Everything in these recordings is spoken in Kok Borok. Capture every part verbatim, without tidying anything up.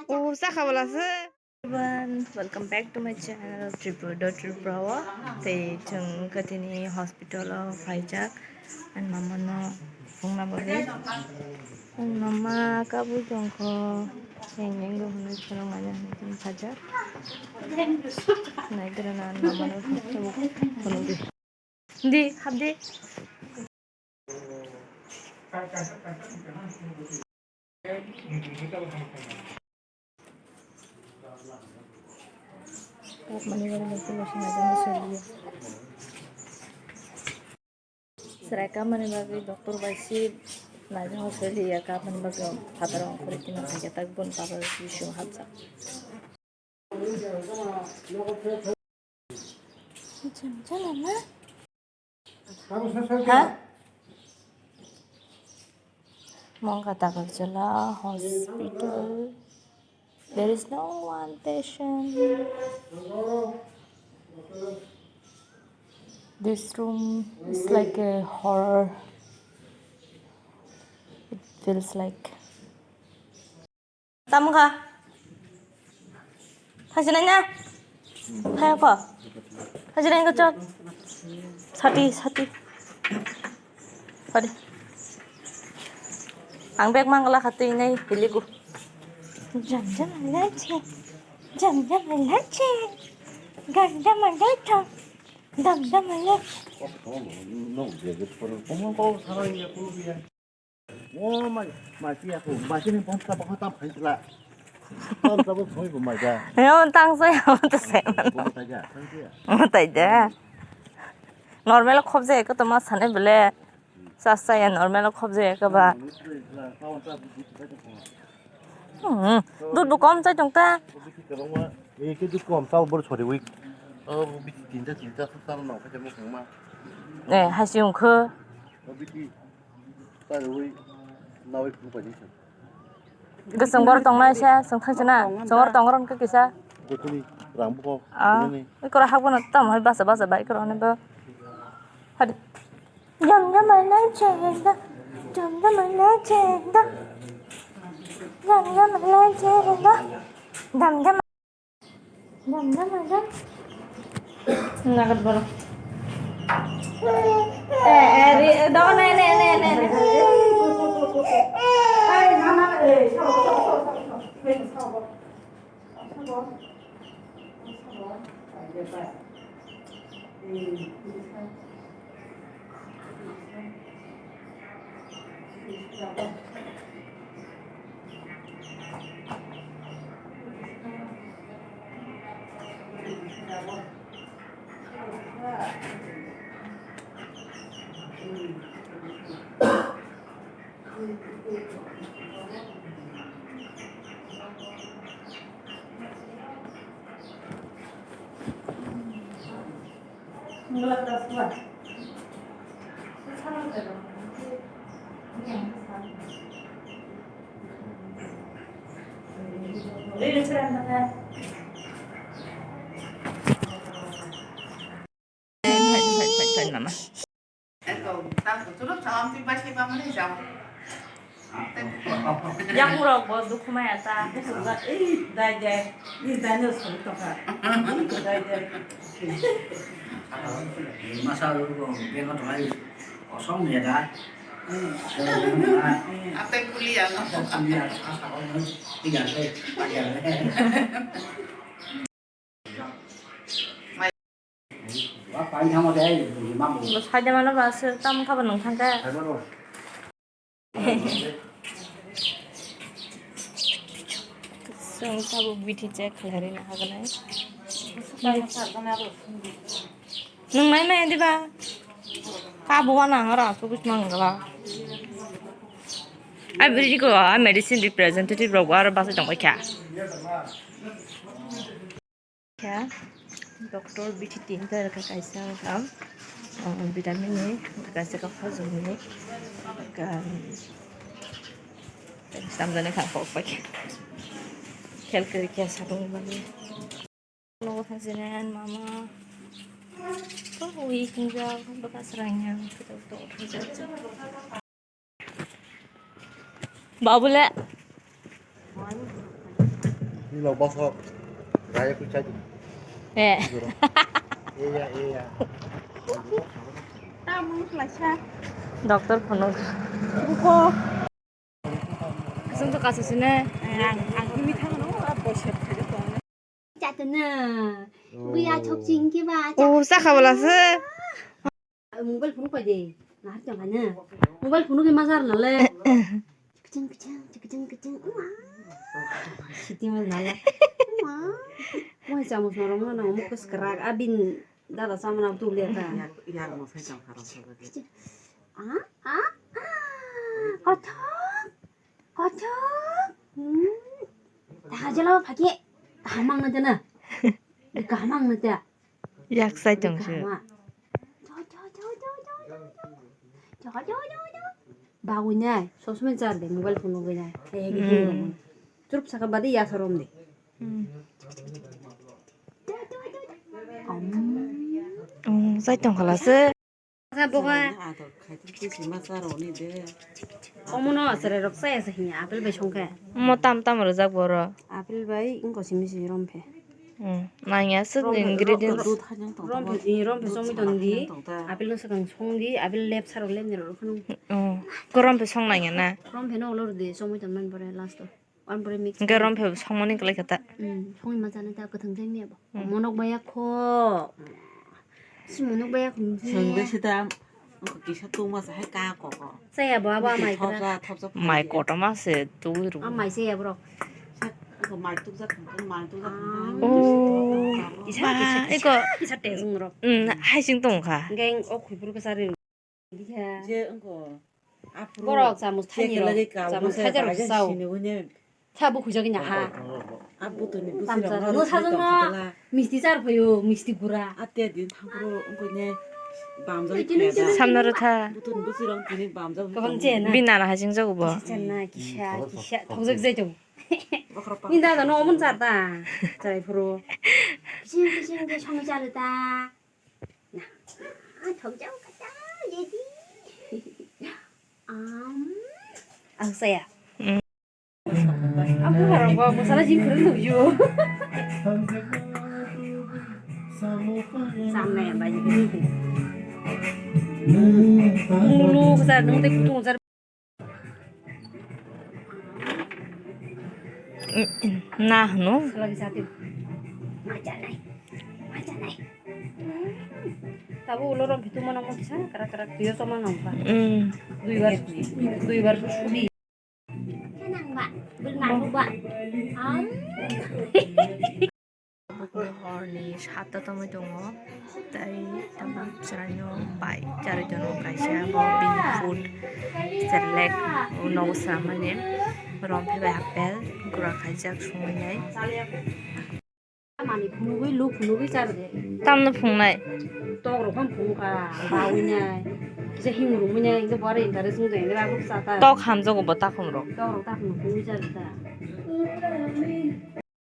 O, saka wala se. Everyone, welcome back to my channel, Tripura dot Tripura o. Tei chwng katini hospital o phaijak. Ani mama no phungna bagwi. Ani mama kabui tongkho. Yang yang do hwnwi phunukmani hwnwi phaijak. Naidra na ani mama no phunukdi. Di, hap di. Mani bagwi doctor bai se naijak saliya. Chwrai kamani bagwi doctor bai se naijak saliya, kamani bagwi phataro ongkhorwi tini khaikhe tak boni baba bising hapjak. Ha? Mongkha Takarjala hospital. There is no one patient. This room is like a horror. It feels like. Tamo kha? Thasinai na? Phai kho. Thasinai kho chol. Sati, sati. Pari. Ang bag mangla khatui nai hiliku. Jam jam alachi. Jam jam alachi. Gam jam alachi. Dam dam alachi. Kok tong no je je por. Kok kok sarai ya pulu ya. O mai, mai tiya ko, mai sini pom sa pom tam khai sila. Pom sa pom soi bo mai ja. Yo tang soi, yo to se man. Pom ta ja, khai tiya. Mo tai ja. Normal khop je ko to ma sane bele. Sa sa ya normal khop je ko ba. Hmm, dud bo kom chai tong ta. Ei ke dud kom ta bor sori wi. O biti tinta tinta sa sa no ka mo ma. Eh, hasi ungkho. O biti. Gosong bor tongnai se, song thang sina, song bor tong ron ke kisa. Gotoni rang buko. Ah, ini. Ikora hak bono tam hai basa basa bai ikora ne bo. Hadi. Jam jam mana chenda, jam jam mana chenda, jam jam mana chenda, jam jam. Dam, dam, dam. Nagat boro. Eh, eh, ri, eh, do, ne, ne, ne, ne, ne. Yakurok bo dukhu maya ta. Ei, dai, dai. Ni dai no song tongkha. Dai, dai. Masa lu ko bego tolai kosong ya da. Ate kuliya no. Kuliya, asa ko no. Tiga ko, tiga ko. Bo saida mano ba se tam kha bo nung thang kha. Chwng tabuk bithi check khlai rina haganai. Nung nai maya diba? Kha bo wana hara su bis mang gala. Ai bwrwi ko, ai medicine representative rok bo aro bachai tong bai kha. Kha, doctor bithi tinta rwkha kaisa wngkha, um, vitamin ni, kaisa kha hojom ni, ka, samjani kha kok pai kha. Khel kwrwi kha sakni bagwi. Nogo thangsinai ani mama. Kok wi khingjak, bwkha swrangya, kwtal tok thwijak. Babule. Ni lo bosok. Raya kui chai. Eh. Iya, iya. Doctor phunuk. Buko. Asung to kasu sine. Ang, ang himi thang no, a boisek thai to. Chatna. Oh. Buya chok ching ke ba. Oh, sakha bala se. Mobile phone koi de. Nahar chang na. Mobile phone ke mazar na le. Kiching, kiching, kiching, kiching. Siti mas na le. Mo chamos norong no, mo kus krak abin. Dada samana tu le ta. Yak, yak mo sai chang kharo sa ba de. Ah, ah, ah. Kothok. Kothok. Hmm. Ta jalo phake. Hamang na jana. Hamang na ta. Yak sai tong se. Hama. Jo, jo, jo. Bagwi nai. Sosmai jar de mobile phone nugwi nai. Churup saka badi ya sorom de. Hmm. Om. Hmm, sai tong khala se. Sa boga. Omono asere rok sai asa hinya apple bai songkhe. Mo tam tam rojak boro. Apple bai ingko simi si romphe. Hmm, nangya se ingredients. Romphe, romphe songwi ton di. Apple no sakang song di, apple lep saro lep ni rok khano. Hmm, ko romphe song nangya na. Romphe no olor di songwi ton man pore last o. Wan pore mix. Hingke romphe songmani kwlai kha ta. Hmm, songwi ma chana ta kwthang jeng ni abo. Hmm. Monok baya kho. Si monok baya kho. Sengde sita. Kisa tungma se hai ka koko. Saya bo abo amai kra. Thopsa, thopsa. Mai kotorma se twi rw. Amai se ya bro. Mai tukjak thang, mai tukjak thang. Oh. Kisa, ma, kisa, eko. Kisa tesung rok. Hmm, hai sing tong kha. Geng o khuipur kisa ri. Dikha. Je engko. Borok chamus thani rok. Chamus thajar rok sao. Tha bo khujagwi na ha. Tamsa no sajwk no misti char phaio, misti gura. Ate din thangro ongkone bamjak. Samno rwtha. Butun busirong tini bamjak. Kwbang che na. Bina na hajing jago bo. Kisa na kisa kisa thokjak jai tong. Ni dada no omun char ta. Chai phuru. Kising kising de song char ta. Na. Thokjak kata jadi. Am. Ang saya. Aku harap gua masalah jin keren tuh yo. Sama ya banyak ini. Mulu besar nung tek kutung besar. Na hno. Lagi satu. Macha nai. Macha nai. Tabu ulo rom pitu mana mau kisah karak karak dia sama nampak. Dui bar dui bar sudi. Kanang ba, bernang ba. Am. Horni satta tongwi tongo, tei tabuk chwraino bai charwi tongo kaisa, bo bini food select nogo swnamani, romphe bai apple gura khaijak songwi nai. Mani phunugwi, luk phunugwi char de. Tamno phungnai? Tok rok phano phunukha, bawi nai. Kisa himung rwngwi nai, hingke bo aro interest wng tong, hingke abo chata. Tok hamjago bo takhum rok. Tok rok takhum rok phunugwi char de ta.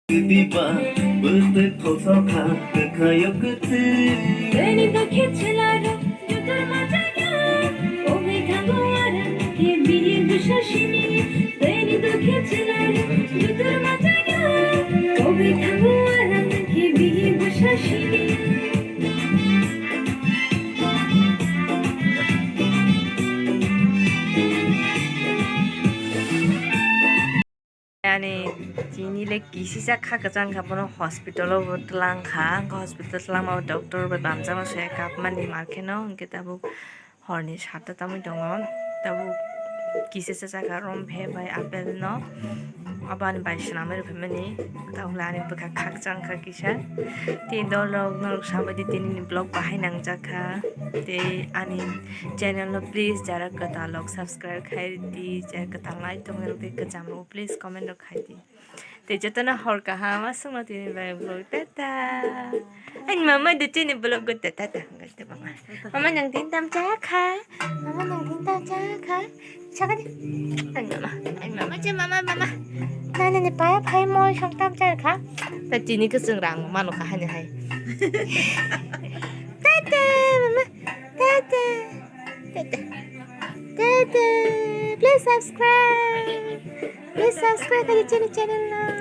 Diba, bwtwi thosokha, kwkhwrang kwtwi. Bini dokhe chwla rok jutur majaya, obwi thango arang khe bini bwsa sini. Bini dokhe chwla rok jutur majaya, obwi thango arang khe bini bwsa sini. Ani chini le kisisa kha kwchang kha, bono hospital o bo twlang kha, hospital twlangma o doctor bai bamjakma se kapmani mar kheno, hwnkhe tabuk horni satta tamwi tongo, tabuk kisisa chakha romphe bai apple no, abo ani bai swnamwi rwphaimani, tabuk le ani bwkha khakchang kha kisa. Tei dol rok norok sabai di, tini ni vlog bahai nangjak kha, tei ani channel no please jara kwtal rok subscribe khai di, jara kwtal nai tongwi rok tei kwcham rok please comment rok khai di. Tei jotono hor kaham aswkno tini bai vlog tata. Ani mama de tini vlog go tata ta hwnga tei mama. Mama nang tin tam cha kha. Mama nang tin tam cha kha. Saka di. Ani mama, ani mama che mama mama. Nani ni paya phai moi song tam cha kha. Ta tini kwchwng rang mano kha hani hai. Tata mama. Tata. Tata. Tata. Please subscribe. Please subscribe khaidi chini channel no.